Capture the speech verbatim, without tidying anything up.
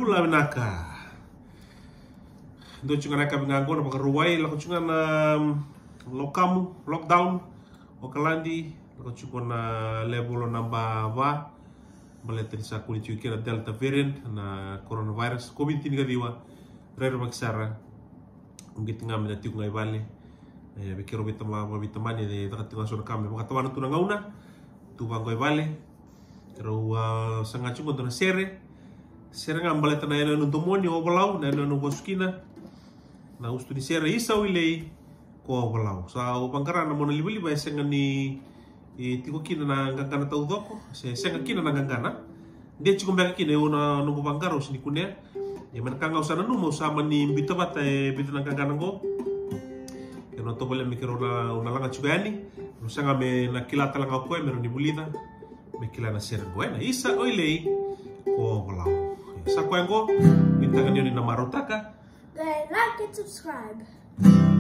Bula vinaka. Dua tiko ga na yakavi ga qo na Vakarauwai, lako tiko ga na, mm, lokamu, lockdown, Okaladi, lako tiko na level o naba va. Baleta ni sa kune tiko kina na Delta variant na coronavirus, COVID tinikaciwa, rerevaki sara. Uqeti ga me da tiko ga i vale. E, vei keirau veitama-, veitamani, e caka tiko ga so na ka me vakatawana tu na gauna. Tu vaqo i vale. Keirau, a, saga tiko qo dua na sere. Sere ga baleta na yanuyanu domoni o Ovalau, na yanuyanu vasu kina. Na usutu ni sere, Isa Oilei ko Ovalau. Sa au vaqara na monalivaliva e sega ni, e, tiko kina na qaqana taucoko, se sega kina na qaqana. De tiko beka kina, e, au na noqu vaqara au sega ni kunea. E, mai na ka ga au sa nanuma au sa mani biuta vata e vica na qaqana qo. Keirau na tovolea me keirau na, au na laga tiko yani. Au sega me na kila tale ga o koya me rau ni vulica. Me kila na sere qo, e, na Isa Oilei ko Ovalau. E, sa koya qo, vinaka ni o ni na marautaka. Like and subscribe.